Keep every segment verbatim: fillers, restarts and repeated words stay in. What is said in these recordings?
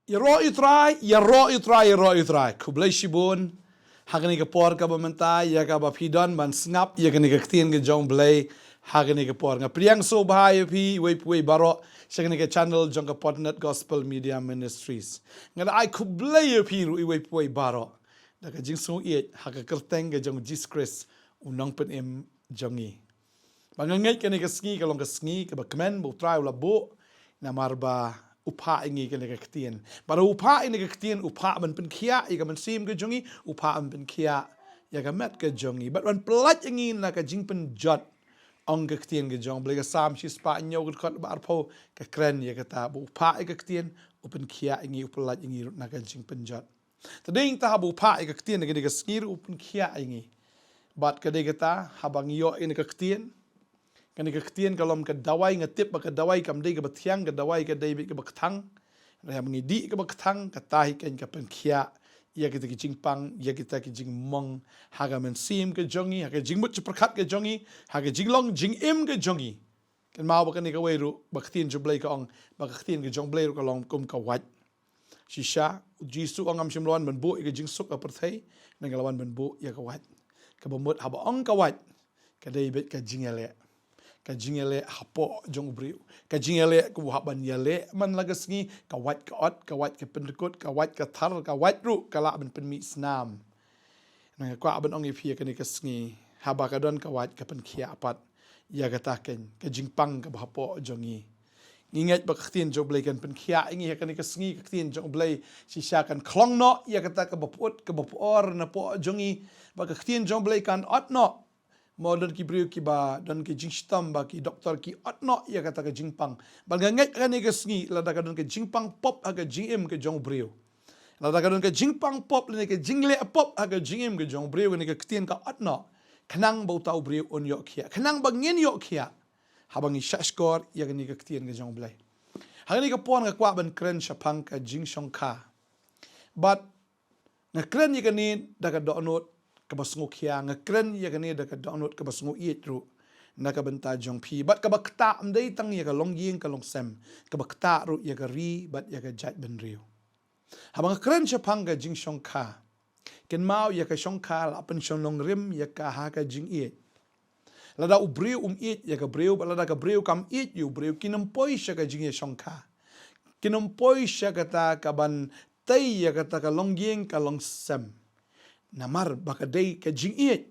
Ïaroh ïa u Trai, ïaroh ïa u Trai, ïaroh ïa u Trai. Khublei shibun. Ha kane ka por kaba mynta, ïa kaba phi don ban sngap ïa kane ka ktien ka jong U Blei. Ha kane ka por nga pdiang sngewbha ïa phi, iwei pa iwei baroh sha kane ka channel jong ka Potnet Gospel Media Ministries. Nga da ai khublei ïa phi ruh iwei pa iwei baroh da ka jingsngewieit ha ka kyrteng ka jong U Jisu Khrist, U Nongpynim jong ngi. Ba nga ngeit kane ka sngi ka long ka sngi kaba kmen ba U Trai u la buh, namar ba u phah ïa ngi kane ka ktien. Ba u phah ïa ngi ka ktien, u phah ban pynkhiah ïa ka mynsiem ka jong ngi, u phah ban pynkhiah ïa ka met ka jong ngi. Bad ban pyllait ïa ngi na ka jingpynjot, ong ka ktien ka jong U Blei. Ka Salm shispah hynñiew ka dkhot ba arphew ka kren ïa kata, ba u phah ïa ka ktien, u pynkhiah ïa ngi, u pyllait ïa ngi ruh na ka jingpynjot. Te dei nangta haba u phah ïa ka ktien ha kane ka sngi ruh u pynkhiah ïa ngi. Bad ka dei kata, haba ngi ïoh ïa kane ka ktien, kane ka ktien ka long ka dawai, nga tip ba ka dawai kam dei kaba thiang, ka dawai ka dei beit kaba kthang. Hynrei haba ngi dih kaba kthang, kata hi keiñ ka pynkhiah ïa kita ki jingpang, ïa kita ki jingmong ha ka mynsiem ka jong ngi, ha ka jingmut jingpyrkhat ka jong ngi, ha ka jinglong jingim ka jong ngi. Kynmaw ba kane kawei ruh, ba ka ktien jong U Blei ka ong, ba ka ktien ka jong U Blei ruh ka long kum ka wait. Shisha, U Jisu u ong, ngam shym la wan ban buh ïa ka jingsuk ha pyrthei, hynrei nga la wan ban buh ïa ka wait. Kaba mut haba ong ka wait, ka dei beit ka jingïaleh. Ka jingïaleh hapoh jong u briew. Ka jingïaleh kaba u hap ban ïaleh man la ka sngi, ka wait ka ot, ka wait ka pyndkut, ka wait ka thar, ka wait ruh ka lah ban pynmih snam. Nga kwah ban ong ïa phi ha kane ka sngi, haba ka don ka wait ka pynkhiah pat ïa kata keiñ, ka jingpang kaba hapoh jong ngi. Ngi ngeit ba ka ktien jong U Blei kan pynkhiah ïa ngi ha kane ka sngi, ka ktien jong U Blei shisha kan khlong noh ïa kata kaba pyut, kaba pynor napoh jong ngi. Ba ka ktien jong U Blei kan ot noh. Mo don ki briew kiba don ki jingshitom ba ki doktor ki ot noh ïa kata ka jingpang. Bad nga ngeit ha kane ka sngi lada ka don ka jingpang pop ha ka jingim ka jong u briew. Lada ka don ka jingpang pop lane ka jingleh pop ha ka jingim ka jong u briew, kane ka ktien ka ot noh. Khnang ba uta u briew un ïoh khiah. Khnang ba ngin ïoh khiah. Haba ngi shahshkor ïa kane ka ktien ka jong U Blei. Ha kane ka por nga kwah ban kren shaphang ka jingshongkha. Bad nga kren ïa kane da ka dohnud kaba sngewkhia, nga kren ïa kane da ka dohnud kaba sngewieit ruh na ka bynta jong phi. Bad kaba ktah ym dei tang ïa ka longïing ka longsem, kaba ktah ruh ïa ka ri bad ïa ka jaitbynriew. Haba nga kren shaphang ka jingshongkha, kynmaw ïa ka shongkha la pynshong nongrim ïa ka ha ka jingïeit. Lada u briew um ïeit ïa ka briew, bad lada ka briew kam ïeit ïa u briew, kin ym poi sha ka jingïashongkha. Kin ym poi sha kata kaban tei ïa kata ka longïing ka longsem. Namar ba ka dei ka jingïeit.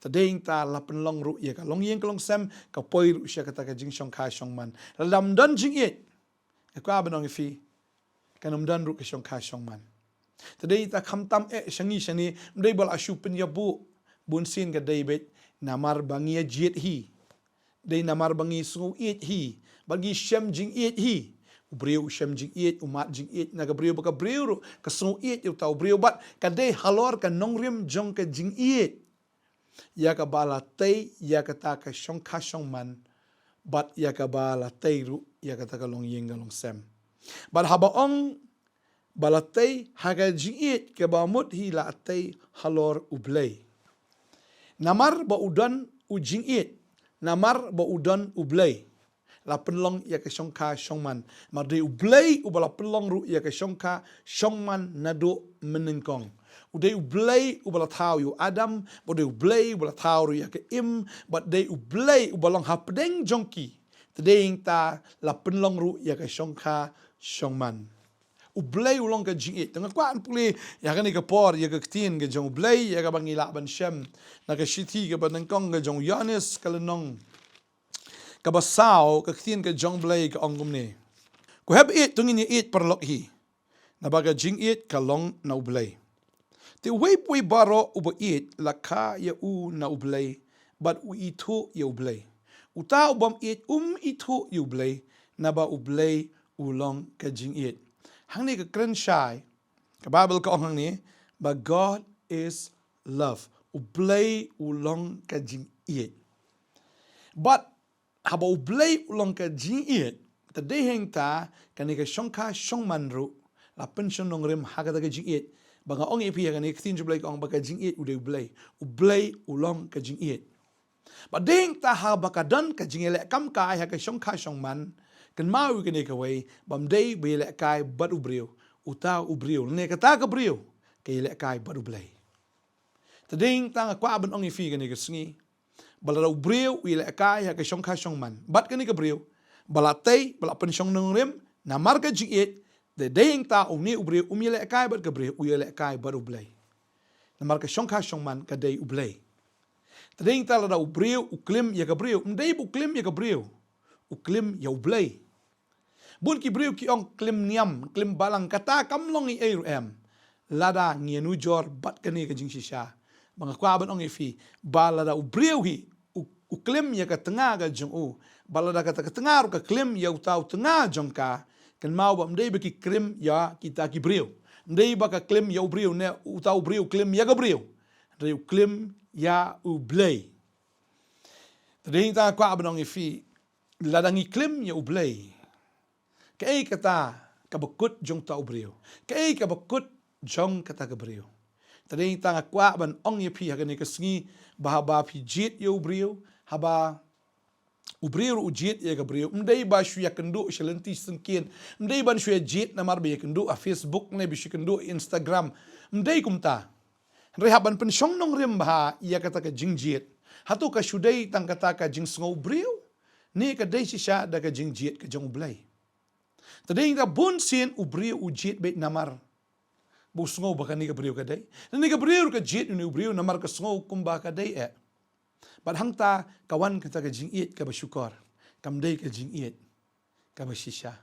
Te dei nangta la pynlong ruh ïa ka longïing ka longsem, ka poi ruh sha kata ka jingshongkha shongman. Lada ym don jingïeit, nga kwah ban ong ïa phi, kan ym don ruh ka shongkha shongman. Te dei nangta khamtam eh sha ngi shane, ym dei ba la shu pynïabuh, bunsien ka dei beit namar ba ngi ïa jied hi. Dei namar ba ngi sngewieit hi, ba ngi shem jingïeit hi. U briew u shem jingïeit, u mad jingïeit na ka briew, ba ka briew ruh ka sngewieit ïa uta u briew, bad ka dei halor ka nongrim jong ka jingïeit ïa kaba la tei ïa kata ka shongkha shongman, bad ïa kaba la tei ruh ïa kata ka longïing ka longsem. Bad haba ong ba la tei ha ka jingïeit, kaba mut hi la tei halor U Blei. Namar ba u don u jingïeit, namar ba u don U Blei, la pynlong ïa ka shongkha shongman. Namar dei U Blei uba la pynlong ruh ïa ka shongkha shongman naduh mynnyngkong. U dei U Blei uba la thaw ïa u Adam, bad dei U Blei uba la thaw ruh ïa ka Im, bad dei U Blei uba long hapdeng jong ki. Te dei nangta la pynlong ruh ïa ka shongkha shongman. U Blei u long ka jingïeit. Te nga kwah ban pule ïa kane ka por ïa ka ktien ka jong U Blei, ïa kaba ngi lah ban shem na ka shithi kaba nyngkong ka jong u Ïoannis ka lynnong kaba saw, ka ktien ka jong U Blei ka ong kumne: Ko hep ïeit to ngin ïa ïeit paralok hi, naba ka jingïeit ka long na U Blei. Te uwei pa uwei baroh uba ïeit la kha ïa u na U Blei, bad u ithuh ïa U Blei. Uta u bym ïeit um ithuh ïa U Blei, naba U Blei u long ka jingïeit. Hangne ka kren shai, ka Baibl ka ong hangne ba God is love. U Blei u long ka jingïeit. Bad haba U Blei u long ka jingïeit, te dei hangta kane ka shongkha shongman ruh la pynshong nongrim ha kata ka jingïeit. Ba nga ong ïa phi, ha kane ka ktien jong U Blei ka ong ba ka jingïeit u dei U Blei. U Blei u long ka jingïeit. Bad dei hangta haba ka don ka jingïaleh kamkai ha ka shongkha shongman, Kynmaw ïa kane kawei, bym dei ba ïalehkai bad u briew, uta u briew, ne kata ka briew, ka ïalehkai bad U Blei. Te dei tang nga kwah ban ong ïa phi kane ka sngi, ba lada u briew u ïalehkai ha ka shongkha shongman bad kane ka briew, ba la tei, ba la pynshong nongrim namar ka jingïeit, te dei tang une u briew um ïalehkai bad ka briew, u ïalehkai bad U Blei. Namar ka shongkha shongman ka dei U Blei. Te dei tang lada u briew u klim ïa ka briew, ym dei ba u klim ïa ka briew, u klim ïa U Blei. Bun ki briew ki ong klim niam, klim balang, kata kam long ei ei ruh em. Lada ngi ïanujor bad kane ka jingshisha, ba nga kwah ban ong ïa phi, ba lada u briew hi u, u klim ïa ka tnga ka jong u, ba lada kata ka tnga ruh ka klim ïa uta u tnga jong ka, kynmaw ba ym dei ba ki klim ïa kita ki briew, ym dei ba ka klim ïa u briew ne uta u briew klim ïa ka briew, hynrei u klim ïa U Blei. Te dei tang nga kwah ban ong ïa phi, lada ngi klim ïa U Blei, kaei kata kaba kut jong uta u briew, kaei kaba kut jong kata ka briew? Te dei tang nga kwah ban ong ïa phi ha kane ka sngi, ba haba phi jied ïa u briew, haba u briew ruh u jied ïa ka briew, ym dei ba shu ïakynduh sha lynti syngkien, ym dei ban shu ïa jied namar ba ïakynduh ha Facebook ne ba shu ïakynduh ha Instagram, ym dei kumta. Hynrei hap ban pynshong nongrim bha ïa kata ka jingjied. Hato ka shu dei tang kata ka jingsngew briew, ne ka dei shisha da ka jingjied ka jong U Blei? Te dei tang bunsien u briew u jied beit namar ba u sngew ba kane ka briew ka dei, ne ka briew ruh ka jied ïa une u briew namar ka sngew kumba ka dei eh. Bad hangta ka wan kata ka jingïeit kaba shukor, kam dei ka jingïeit kaba shisha.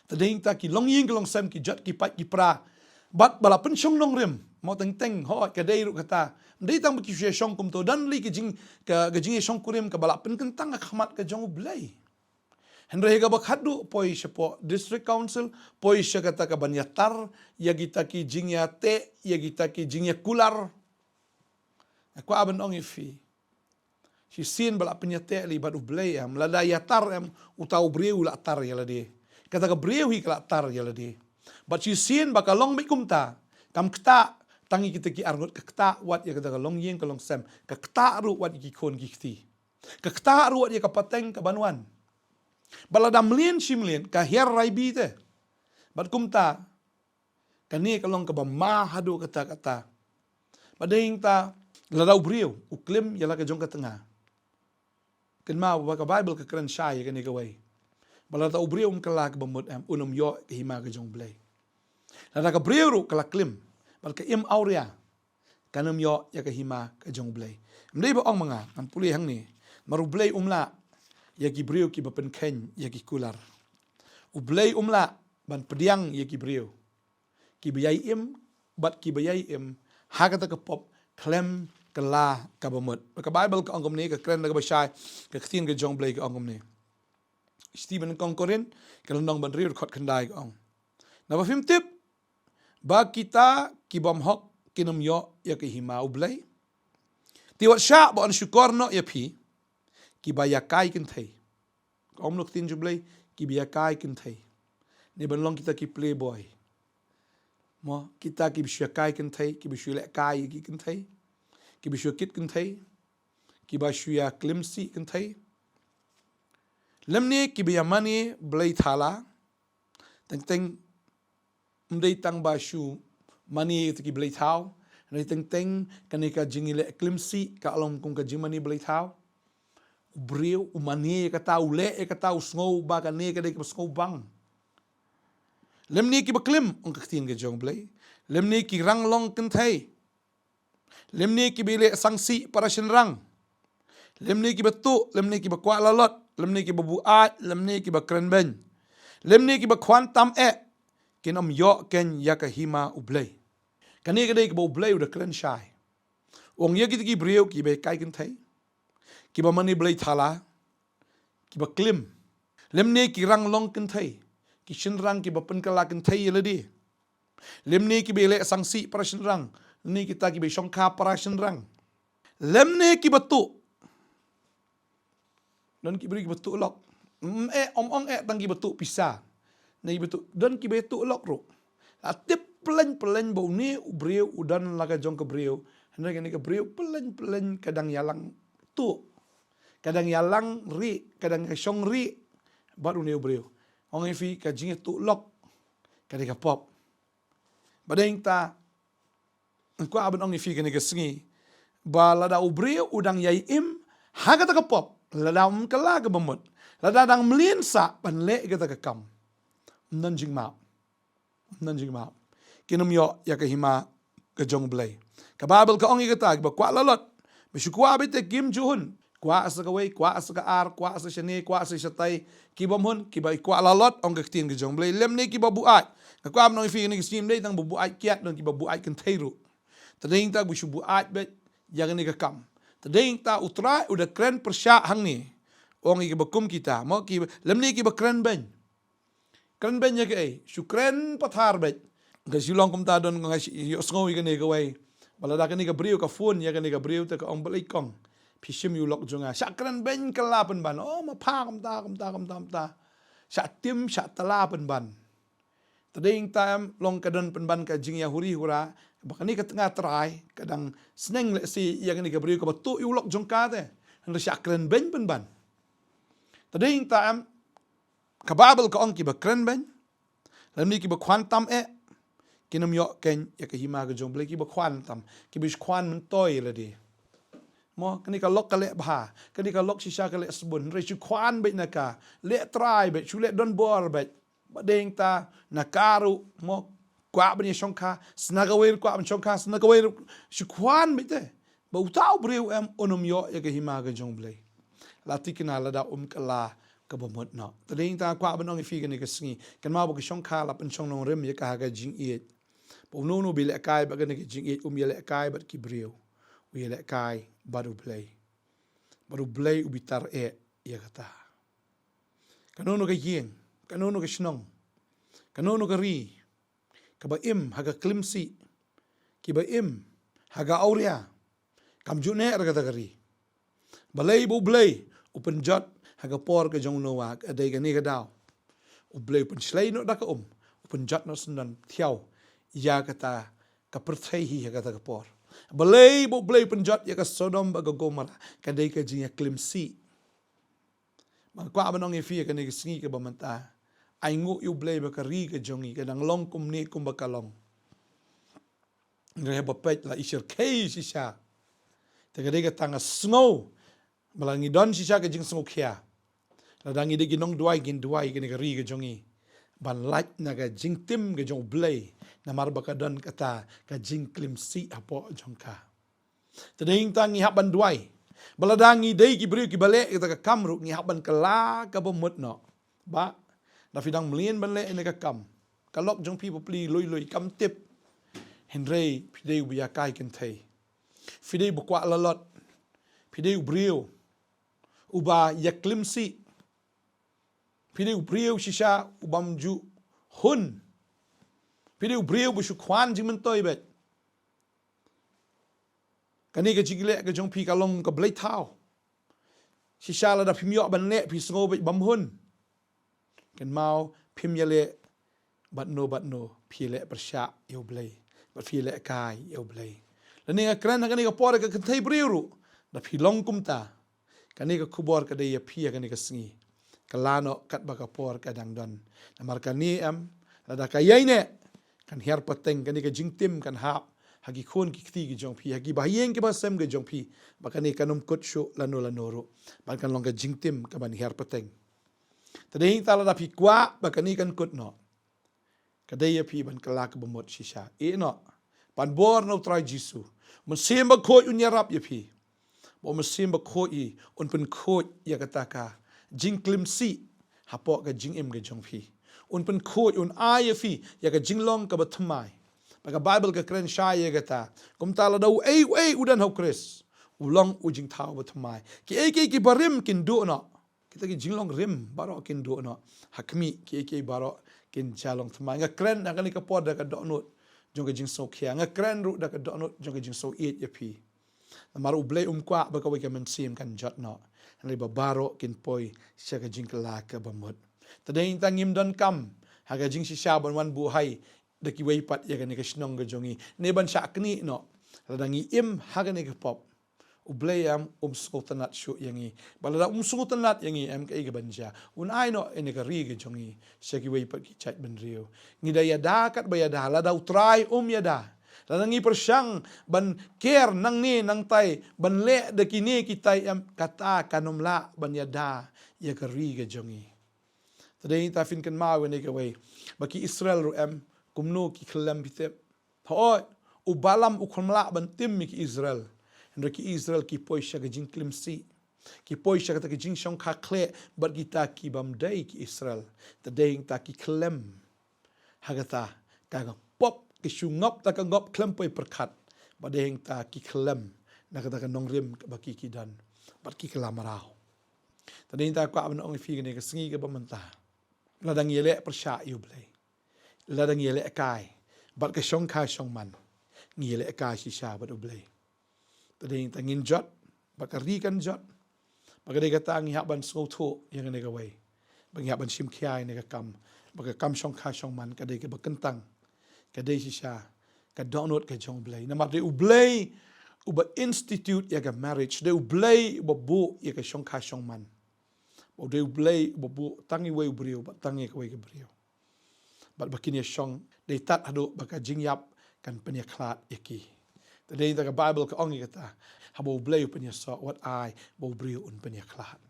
Te dei tang ki longïing ki longsem, ki jot ki pait ki pra, bad ba la pynshong nongrim, mo teng teng, hooid ka dei ruh kata. Ym dei tang ba ki shu ïashong kumto, don lei ka jing, ka, ka jingïashong kurim kaba la pynkyntang ha khmat ka jong U Blei. Hynrei ha kaba khatduh poi shapoh District Council, poi sha kata kaban ïatar ïa kita ki jingïateh, ïa kita ki jingïakular. Nga kwah ban ong ïa phi, shisien ba la pynïateh lei bad U Blei em, lada ïatar em, uta u briew u la tar ïa lade. Kata ka briew hi ka la tar ïa lade. Bad shisien ba ka long beit kumta, kam ktah tang ïa kita ki arngut, ka ktah wat ïa kata ka longïing ka longsem, ka ktah ruh wat ïa ki khun ki kti, ka ktah ruh wat ïa ka pateng kaban wan. Bad lada mlien shi mlien ka hiar raibi te. Bad kumta, kane ka long kaba ma haduh katta katta. Bad dei tang lada u briew u klim ïa la ka jong ka tnga, kynmaw ba ka Baibl ka kren shai ïa kane kawei, ba lada u briew um kylla kaba mut em, un ym ïoh ka hima ka jong U Blei. Lada ka briew ruh ka la klim bad ka im awria, kan ym ïoh ïa ka hima ka jong U Blei. Ym dei ba ong ma nga, ngan pule hangne, namar U Blei um lah ïa ki briew kiba pynkheiñ ïa ki kular. U Blei um lah ban pdiang ïa ki briew kiba ïai im bad kiba ïai im ha kata ka pop khlem kylla kaba mut. Ba ka Baibl ka ong kumne, ka kren da kaba shai, ka ktien ka jong U Blei ka ong kumne. Shithi ba nyngkong Korinth, ka lynnong ba hynriew, dkhot khyndai ka ong, naba phim tip ba kita ki bymhok kin ym ïoh ïa ka hima U Blei? Te wat shah ba yn shukor noh ïa phi kiba ïakai kynthei. Ka ong noh ka ktien jong U Blei, kiba ïakai kynthei, ne ban long kita ki playboy. Mo, kita kiba shu ïakai kynthei, kiba shu lehkai ïa ki kynthei, kiba shu kit kynthei, kiba shu ïa klim sih kynthei. Lymne kiba ïa mane blei thala. Teng teng ym dei tang ba shu mane ïa ki blei thaw, hynrei teng teng kane ka jingïaleh klim sih ka long kum ka jingmane blei thaw. U briew u mane ïa kata, u leh ïa kata, u sngew ba kane ka dei kaba sngewbang. Lymne kiba klim, ong ka ktien ka jong U Blei, lymne ki rang long kynthei. Lymne kiba leh sangsih para shynrang. Lymne kiba tuh, lymne kiba kwah lalot, lymne kiba buaid, lymne kiba kren beiñ, lymne kiba khwan tam eh, kin ym ïoh keiñ ïa ka hima U Blei. Kane ka dei kaba U Blei u da kren shai. U ong ïa kita ki briew kiba ïakai kynthei, kiba mane blei thala, kiba klim. Lymne ki rang long kynthei, ki shynrang kiba pynkylla kynthei ïa lade. Lymne kiba leh sangsih para shynrang, lymne kita kiba shongkha para shynrang. Lymne kiba tuh. Don ki briew kiba tuh lok. Ym eh, ym ong eh tang kiba tuh pisa, ne kiba tuh, don kiba tuh lok ruh. La tip pyllein pyllein ba une u briew u don la ka jong ka briew, hynrei kane ka briew pyllein pyllein ka dang ïalang tuh, ka dang ïalang rieh, ka dang ïashong rieh bad une u briew. Ong ïa phi ka jingïatylli lok ka dei ka pop. Ba dei ta, nga kwah ban ong ïa phi kane ka sngi ba lada u briew u dang ïai im ha kata ka pop, lada um kylla ka bamut, lada dang mlien sa ban leh kata ka kam, ym don jingmap. Ym don jingmap. Kin ym ïoh ïa ka hima ka jong Blei. Ka Baibl ka ong ïa kata, kiba kwah lalot, ba shu kwah beit te kim ju hun. Kwah sa kawei, kwah sa ka ar, kwah sa shane, kwah sa shatai. Ki bym hun, kiba kwah lalot, ong ka ktien ka jong Blei, lymne kiba buaid. Nga kwah ban ong ïa phi kane ka sngi, ym dei tang ba buaid kiad, don kiba buaid kynthei ruh. Te dei ta ba shu buaid beit ïa kane ka kam. Te dei ta u Trai u da kren pyrshah hangne. Ong ïa kiba kum kita, mo ki, lymne kiba kren beiñ. Kren beiñ ïa kaei? Shu kren pathar beit. Nga shu long kumta, don nga shu ïohsngew ïa kane kawei. Ba lada kane ka briew ka phone ïa kane ka briew te ka ong, balei kong, phi shim ïa u lok jong nga? Shah kren beiñ kylla pynban. Oh, ma pha kumta, kumta, kumta, kumta. Shah tim, shah tala pynban. Te dei ta em, long ka don pynban ka jingïahuri hura ba kane ka tnga trai ka dang sneng lehse ïa kane ka briew kaba tuh ïa u lok jong ka te. Hynrei shah kren beiñ pynban. Te dei ta em, ka Baibl ka ong kiba kren beiñ, lymne kiba khwan tam eh, kin ym ïoh keiñ ïa ka hima ka jong Blei. Kiba khwan tam, kiba shu khwan myntoi lade. Mo, kane ka lok ka leh bha, kane ka lok shisha ka leh sbun, hynrei shu khwan beit na ka, leh trai beit, shu leh donbor beit. Ba dei ta na ka ruh, mo, kwah ban ïa shongkha, sna kawei ruh kwah ban shongkha, sna kawei ruh shu khwan beit te. Ba uta u briew em un ym ïoh ïa ka hima ka jong Blei. La thikna lada um kylla ka bamut noh. Te dei ta kwah ban ong ïa phi kane ka sngi, kynmaw ba ka shongkha la pynshong nongrim ïa ka ha ka jingïeit. Ba uno uno ba ïalehkai bad kane ka jingïeit um ïalehkai bad ki briew, u ïalehkai bad U Blei. Bad U Blei u bitar eh ïa kata. Kano kano ka ïing, kano kano ka shnong, kano kano ka ri, kaba im ha ka klim sih, kiba im ha ka awria, kam ju neh ruh kata ka ri. Balei ba U Blei u pynjot ha ka por ka jong u Noah, ka dei kane ka daw? U Blei u pynshlei noh da ka um, u pynjot noh syndon thiaw ïa kata ka pyrthei hi ha kata ka por. Balei ba U Blei u pynjot ïa ka Sodom bad ka Gomorrah? Ka dei ka jingïaklim sih. Ba nga kwah ban ong ïa phi ïa kane ka sngi kaba mynta, ainguh ïa U Blei ba ka ri ka jong ngi ka dang long kumne kumba ka long. Nga hap ban peit la i shyrkhei shisha. Te ka dei kata nga sngew ba la ngi don shisha ka jingsngewkhia. Lada ngi dei ki nongduwai, ngin duwai kane ka ri ka jong ngi ban lait na ka jingtim ka jong U Blei, namar ba ka don kata ka jingklim sih hapoh jong ka. Te dei ta ngi hap ban duwai ba lada ngi dei ki briew kiba leh kata ka kam ruh, ngi hap ban kylla ka bamut noh. Ba da phi dang mlien ban leh ïa kane ka kam, ka lok jong phi bapli lui lui, kam tip. Hynrei phi dei uba ïakai kynthei, phi dei uba kwah lalot, phi dei u briew uba ïaklim sih, phi dei u briew shisha u bym ju hun, phi dei u briew ba shu khwan jingmyntoi beit. Kane ka jingleh ka jong phi ka long ka blei thaw. Shisha lada phim ïoh ban leh, phi sngew beit bym hun, kynmaw phim ïaleh bad no bad no, phi leh pyrshah ïa U Blei bad phi lehkai ïa U Blei. Lane nga kren ha kane ka por ïa ka kynthei briew ruh, da phi long kumta, kane ka khubor ka dei ïa phi ïa kane ka sngi. Kylla noh katba ka por ka dang don. Namar kane em, lada ka ïai neh, kan hiar pateng, kane ka jingtim kan hap ha ki khun ki kti ki jong phi, ha ki bahaïing ki bahasem ki jong phi. Ba kane kan ym kut shuh lano lano ruh, ba kan long ka jingtim kaban hiar pateng. Te dei ta lada phi kwah ba kane kan kut noh, ka dei ïa phi ban kylla ka bamut shisha. Ïeh noh, pan bor na U Trai Jisu. U Mynsiem Bakhuid un ïarap ïa phi. Ba U Mynsiem Bakhuid hi un pynkhuid ïa kata ka jingklim sih hapoh ka jingim ka jong phi. Un pynkhuid, un ai ïa phi ïa ka jinglong kaba thymmai. Ba ka Baibl ka kren shai ïa kata. Kumta lada uei uei u don ha U Khrist, u long u jingthaw ba thymmai. Kiei kiei kiba rim kin duh noh. Kita ki jinglong rim baroh kin duh noh. Ha khmih, kiei kiei baroh kin jia long thymmai. Nga kren ha kane ka por da ka dohnud jong ka jingsngewkhia. Nga kren ruh da ka dohnud jong ka jingsngewïeit ïa phi. Namar U Blei um kwah ba kawei ka mynsiem kan jot noh. Hynrei ba baroh kin poi sha ka jingkylla ka bamut. Te dei ta ngim donkam ha ka jingshisha ban wan buhai da kiwei pat ïa kane ka shnong ka jong ngi, ne ban shah knieh noh. Lada ngi im ha kane ka pop, U Blei em um sngewtynnad shuh ïa ngi. Bad lada um sngewtynnad ïa ngi em kaei kaban jia? Un ai noh ïa kane ka ri ka jong ngi sha kiwei pat ki jait bynriew. Ngi da ïada katba ïada, lada U Trai um ïada. Lada ngi pyrshang ban ker nangne nangtai, ban leh da kine kitai em, kata kan ym lah ban ïada ïa ka ri ka jong ngi. Te dei ngi ta phin kynmaw ïa kane kawei, ba ki Israel ruh em, kumno ki khyllem, phi tip? Hooid, u Balaam u khlem lah ban tim ïa ki Israel. Hynrei ki Israel ki poi sha ka jingklim sih, ki poi sha kata ka jingshongkha khleh bad kita ki bym dei ki Israel. Te dei ngi ta ki khyllem ha kata ka pop, ki shu ngop ta ka ngop khlem poi pyrkhat. Bad dei ngi ta ki khyllem na kata ka nongrim kaba ki ki don bad ki kylla mraw. Te dei ngi ta kwah ban ong ïa phi kane ka sngi kaba mynta, lada ngi ïaleh pyrshah ïa U Blei, lada ngi ïaleh kai bad ka shongkha shongman, ngi ïaleh kai shisha bad U Blei. Te dei ngi ta ngin jot, bad ka ri kan jot. Bad ka dei kata ngi hap ban sngewthuh ïa kane kawei, ba ngi hap ban shim khia ïa kane ka kam, ba ka kam shongkha shongman ka dei kaba kyntang, ka dei shisha ka dohnud ka jong U Blei. Namar dei U Blei uba institute ïa ka marriage, dei U Blei uba buh ïa ka shongkha shongman. Ba dei U Blei uba buh tang iwei u briew bad tang ïa kawei ka briew. Bad ba kin ïa shong, dei tad haduh ba ka jingïap kan pynïakhlad ïa ki. Te dei ta ka Baibl ka ong ïa kata, haba U Blei u pynïasoh, wat ai ba u briew un pynïakhlad.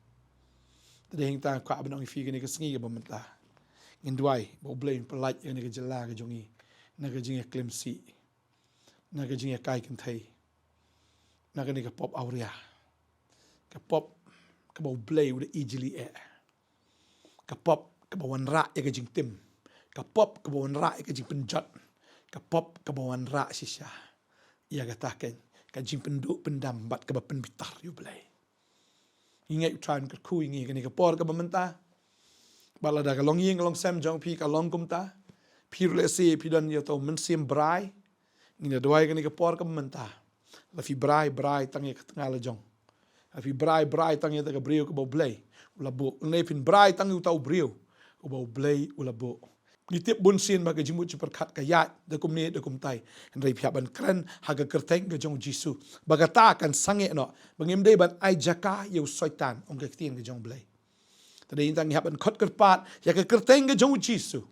Te dei ngi ta kwah ban ong ïa phi kane ka sngi kaba mynta, ngin duwai ba U Blei un pyllait ïa kane ka jylla ka jong ngi na ka jingïaklim sih, na ka jingïakai kynthei, na kane ka pop awria, ka pop kaba U Blei u da ijli eh, ka pop kaba wanrah ïa ka jingtim, ka pop kaba wanrah ïa ka jingpynjot, ka pop kaba wanrah shisha ïa kata ka, ka jingpynduh pyndam bad kaba pynbitar ïa U Blei. Ngi ngeit U Trai un kyrkhu ïa ngi kane ka por kaba mynta. Bad lada ka longïing ka longsem jong phi ka long kumta, phi ruh lehse phi don ïa uta u mynsiem brai. Ngin ïa duwai kane ka por kaba mynta, la phi brai, brai tang ïa ka tnga la jong. La phi brai, brai tang ïa uta ka briew kaba U Blei u la buh. Lane phin brai tang ïa uta u briew uba U Blei u la buh. Ngi tip bunsien ba ka jingmut jingpyrkhat ka ïaid da kumne da kumtai. Hynrei phi hap ban kren ha ka kyrteng ka jong U Jisu, ba kata kan sangeh noh, ba ngim dei ban ai jaka ïa u Soitan, ong ka ktien ka jong U Blei. Te dei ngi ta ngi hap ban khot kyrpad ïa ka kyrteng ka jong U Jisu.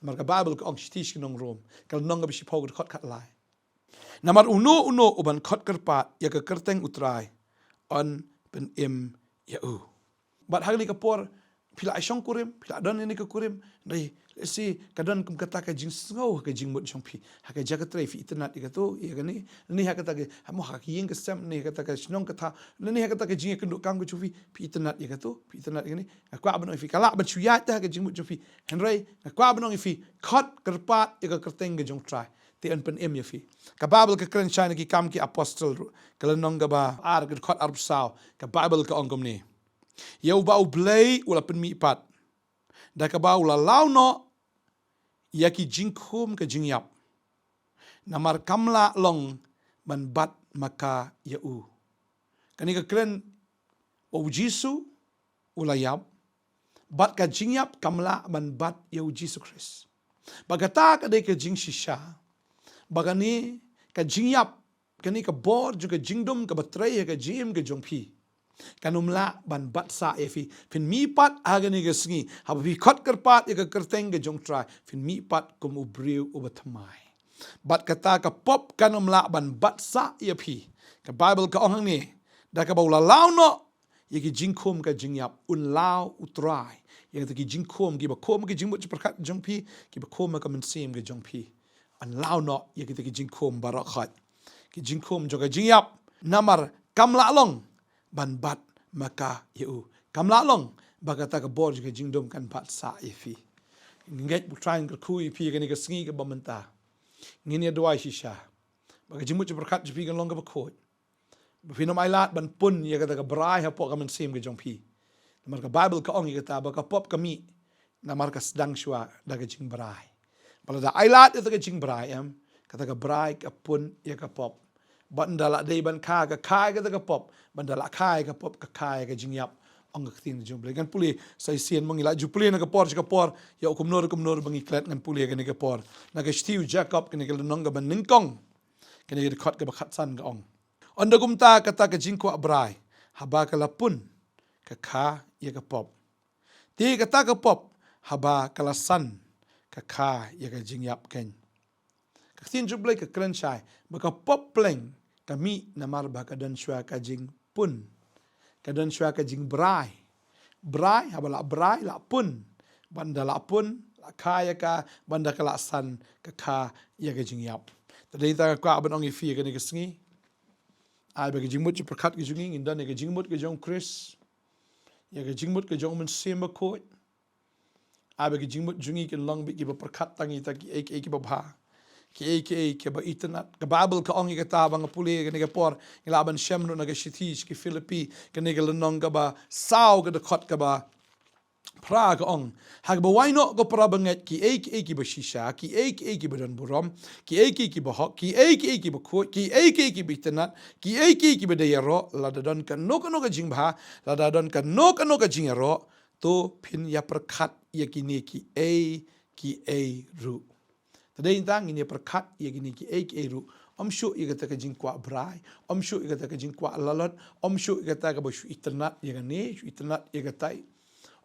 Namar ka Baibl ka ong, shithi sha ki nong Rom, ka lynnong kaba shiphew, ka dkhot khatlai. Namar uno uno uban khot kyrpad ïa ka kyrteng U Trai, yn pynim ïa u. Bad ha kane ka por, phi la ai shongkurim, phi la don ïa kane ka kurim, hynrei lehse ka don kum kata ka jingsngew ha ka jingmut jong phi. Ha ka jaka trei phi itynnad ïa kato, ïa kane, ne ha kata ka, ha mo ha ka ïing ka sem, ne ha kata ka shnong ka thaw, ne ha kata ka jingïakynduh kam ka jong phi, phi itynnad ïa kato, phi itynnad ïa kane. Nga kwah ban ong ïa phi, ka lah ban shu ïaid te ha ka jingmut jong phi. Hynrei nga kwah ban ong ïa phi, khot kyrpad ïa ka kyrteng ka jong U Trai, te yn pynim ïa phi. Ka Baibl ka kren shai na Ki Kam ki Apostol ruh, ka lynnong kaba ar, ka dkhot arphew saw, ka Baibl ka ong kumne: Ïa uba U Blei u la pynmihpat, da kaba u la law noh ïa ki jingkhum ka jingïap, namar kam lah long ban bat ma ka ïa u. Kane ka kren ba U Jisu u la ïap, bad ka jingïap kam lah ban bat ïa U Jisu Khrist. Bad kata ka dei ka jingshisha ba kane ka jingïap, kane ka bor jong ka jingdum kaba trei ha ka jingim ka jong phi, kan ym lah ban bat sah ïa phi. Phin mihpat ha kane ka sngi, haba phi khot kyrpad ïa ka kyrteng ka jong U Trai, phin mihpat kum u briew uba thymmai. Bad kata ka pop kan ym lah ban bat sah ïa phi. Ka Baibl ka ong hangne, da kaba u la law noh ïa ki jingkhum ka jingïap, un law U Trai ïa kita ki jingkhum, kiba khum ka jingmut jingpyrkhat jong phi, kiba khum ka mynsiem ka jong phi. Yn law noh ïa kita ki jingkhum baroh khoit, ki jingkhum jong ka jingïap, namar kam lah long ban bat ma ka ïa u. Kam lah long ba kata ka bor jong ka jingdum kan bat sah ïa phi. Ngeit ba U Trai un kyrkhu ïa phi kane ka sngi kaba mynta. Ngin ïa duwai shisha ba ka jingmut jingpyrkhat jong phi kan long kaba khuid, ba phin ym ailad ban pun ïa kata ka brai hapoh ka mynsiem ka jong phi. Namar ka Baibl ka ong ïa kata ba ka pop ka mih namar ka sdang shuwa da ka jingbrai. Bad lada ailad ïa kata ka jingbrai, em, kata ka brai ka pun ïa ka pop. Bad ynda la dei ban kha, ka kha ïa kata ka pop. Bad ynda la kha ïa ka pop, ka kha ïa ka jingïap, ong ka ktien jong U Blei. Ngan pule sa shisien, ma ngi la ju pule na ka por sha ka por, ïa kumno kumno ba ngi klet, ngan pule kane ka por na ka shithi u Jakob, kane ka lynnong kaba nyngkong, kane ka dkhot kaba khatsan, ka ong: Ynda kumta kata ka jingkwah brai, haba ka la pun, ka kha ïa ka pop. Te kata ka pop, haba ka la san, ka kha ïa ka jingïap kein. Ka ktien jong U Blei ka kren shai ba ka pop pleng ka mih namar ba ka don shuwa ka jingpun, ka don shuwa ka jingbrai. Brai, haba la brai, la pun. Bad ynda la pun, la kha ïa ka, bad ynda ka la san, ka kha ïa ka jingïap. Te dei tang nga kwah ban ong ïa phi kane ka sngi, ai ba ka jingmut jingpyrkhat ka jong ngi, ngin don ïa ka jingmut ka jong U Khrist, ïa ka jingmut ka jong U Mynsiem Bakhuid. Ai ba ka jingmut jong ngi kin long beit kiba pyrkhat tang ïa kita kiei kiei kiba bha, kiei kiei kiba itynnad. Ka Baibl ka ong ïa kata, ba nga pule kane ka por, ngi lah ban shem ruh na ka shithi sha ki Philippi, kane ka lynnong kaba saw, ka dkhot kaba phra, ka ong: Ha kaba wai noh, ko para bangeit, kiei kiei kiba shisha, kiei kiei kiba don burom, kiei kiei kiba hok, kiei kiei kiba khuid, kiei kiei kiba itynnad, kiei kiei kiba dei ïaroh, lada don kano kano ka jingbha, lada don kano kano ka jingïaroh, to phin ïa pyrkhat ïa kine kiei kiei ruh. Te dei tang ngin ïa pyrkhat ïa kine kiei kiei ruh. Ym shuh ïa kata ka jingkwah brai, ym shuh ïa kata ka jingkwah lalot, ym shuh ïa kata kaba shu itynnad ïa kane, shu itynnad ïa katai.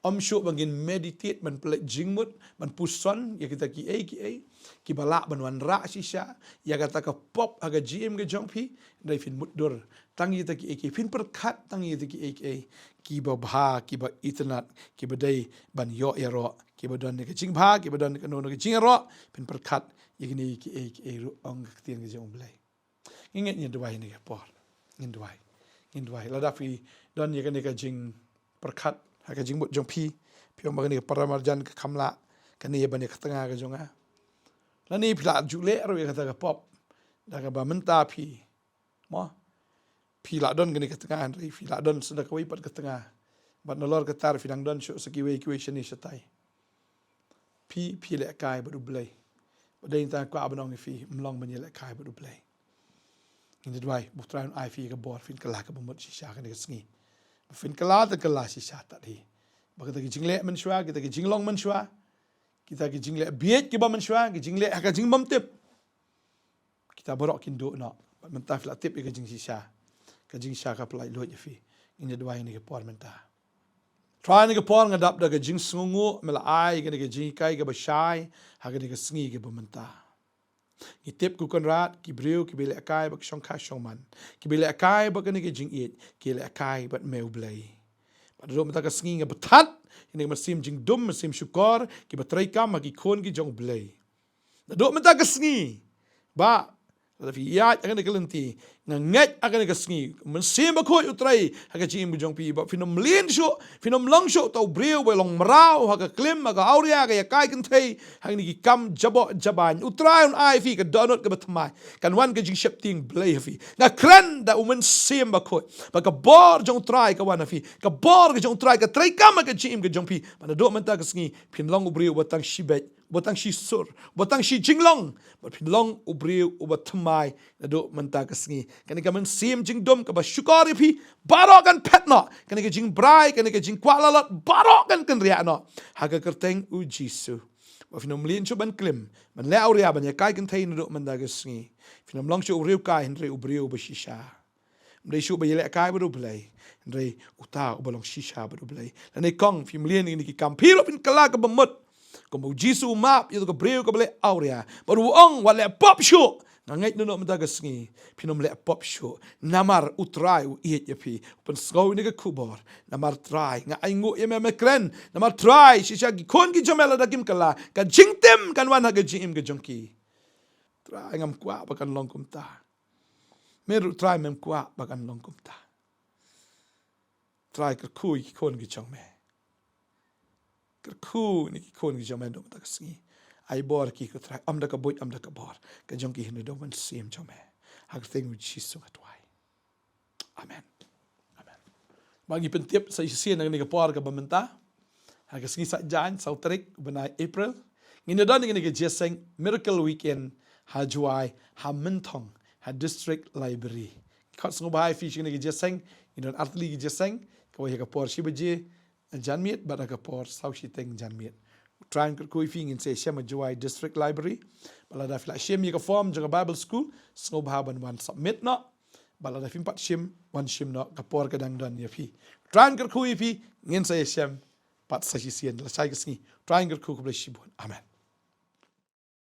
Ym shuh ba ngin meditate, ban pynleit jingmut, ban puson ïa kita kiei kiei kiba lah ban wanrah shisha ïa kata ka pop ha ka jingim ka jong phi. Hynrei phin mutdur tang ïa kita kiei kiei, phin pyrkhat tang ïa kita kiei kiei kiba bha, kiba itynnad, kiba dei ban ïoh ïaroh, kiba don ïa ka jingbha, kiba don ïa kano kano ka jingïaroh. Phin pyrkhat ïa kine kiei kiei ruh, ong ka ktien ka jong U Blei. Ngin ngeit, ngin duwai ha kane ka por. Ngin duwai. Ngin duwai. Lada phi don ïa kane ka jingpyrkhat ha ka jingmut jong phi, phi ong ba kane ka para marjan ka kham lah, kane ïa ban ïa ka tnga ka jong nga. Lane phi la ju leh ruh ïa kata ka pop. Da kaba mynta phi, mo, phi la don kane ka tnga, hynrei phi la don sa da kawei pat ka tnga. Bad nalor kata ruh phi dang don shuh sa kiwei kiwei shane shatai. Phi, phi lehkai bad U Blei. Ba dei tang nga kwah ban ong ïa phi, ym long ban ïa lehkai bad U Blei. Ngin ïa duwai ba U Trai un ai phi ka bor, phin kylla kaba mut shisha kane ka sngi. Ba phin kylla te kylla shisha tad hi. Ba kita ki jingleh mynshuwa, kita ki jinglong mynshuwa, kita ki jingleh bieit kiba mynshuwa, ki jingleh ha ka jingbymtip, kita baroh kin duh noh. Bad mynta phi la tip ïa ka jingshisha. Ka jingshisha ka pyllait luid ïa phi. Ngin ïa duwai ha kane ka por mynta. Trai, ha kane ka por nga dap da ka jingsngewnguh, me la ai kane ka jinghikai kaba shai ha kane ka sngi kaba mynta. Ngi tip, ko Kynrad, ki briew kiba lehkai bad ka shongkha shongman, kiba lehkai bad kane ka jingïeit, ki lehkai bad me U Blei. Bad naduh mynta ka sngi nga pyrkhat ïa kane ka mynsiem jingdum, mynsiem shukor, kiba treikam ha ki khun ki jong U Blei. Naduh mynta ka sngi, ba lada phi ïaid ha kane ka lynti, nga ngeit ha kane ka sngi, Mynsiem Bakhuid U Trai ha ka jingim ka jong phi, ba phin ym mlien shuh, phin ym long shuh uta u briew uba long mraw ha ka klim, ha ka awria, ha ka ïakai kynthei, ha kine ki kam jaboh jabain. U Trai un ai phi ka dohnud kaba thymmai. Kan wan ka jingsheptieng Blei ha phi. Nga kren da U Mynsiem Bakhuid ba ka bor jong U Trai ka wan ha phi. Ka bor ka jong U Trai ka treikam ha ka jingim ka jong phi. Ba naduh mynta ka sngi phin long u briew uba tang shibeit, uba tang shisur, uba tang shi jinglong. Bad phin long u briew uba thymmai naduh mynta ka sngi. Kane ka mynsiem jingdum kaba shukor ïa phi, baroh kan phet noh. Kane ka jingbrai, kane ka jingkwah lalot, baroh kan kynriah noh ha ka kyrteng U Jisu. Ba phin ym mlien shuh ban klim, ban leh awria, ban ïakai kynthei naduh mynta ka sngi. Phin ym long shuh u riewkai, hynrei u briew uba shisha. Ym dei shuh ba ïalehkai bad U Blei, hynrei uta uba long shisha bad U Blei. Lane kong, phi mlien ïa kine ki kam, phi ruh phin kylla kaba mut. Kumba U Jisu u map ïa uto ka briew kaba leh awria, bad u ong, wat leh pop shuh. Nga ngeit naduh mynta ka sngi phin ym leh pop shuh. Namar U Trai u ïeit ïa phi, u pynsngew ïa kane ka khubor. Namar Trai, nga ainguh ïa me, me kren. Namar Trai, shisha ki khun ki jong me lada kim kylla, ka jingtim kan wan ha ka jingim ka jong ki. Trai, ngam kwah ba kan long kumta. Me ruh Trai, mem kwah ba kan long kumta. Trai, kyrkhu ïa ki khun ki jong me. Kyrkhu ïa ki khun ki jong me naduh mynta ka sngi. Ai bor ïa ki, ko Trai, ym da ka buit, ym da ka bor ka jong ki, hynrei da U Mynsiem jong me. Ha ka kyrteng U Jisu nga duwai. Amen. Amen. Ba ngi pyntip sa shisien ha kane ka por kaba mynta, ha ka sngi Saitjaiñ, saw tarik u bnai April, ngin ïa don ha kane ka jingïaseng Miracle Weekend ha Jowai, ha Mynthong, ha District Library. Khot sngewbha ïa phi sha kane ka jingïaseng. Ngin don artylli ka jingïaseng, kawei ha ka por shi baje janmiet bad ha ka por saw shiteng janmiet. U Trai un kyrkhu ïa phi. Ngin sa ïashem ha Jowai District Library. Bad lada phi la shim ïa ka form jong ka Bible School, sngewbha ban wan submit noh. Bad lada phim pat shim, wan shim noh, ka por ka dang don ïa phi. Trai un kyrkhu ïa phi, ngin sa ïashem pat sa shisien, lashai ka sngi. Trai un kyrkhu, khublei shibun. Amen.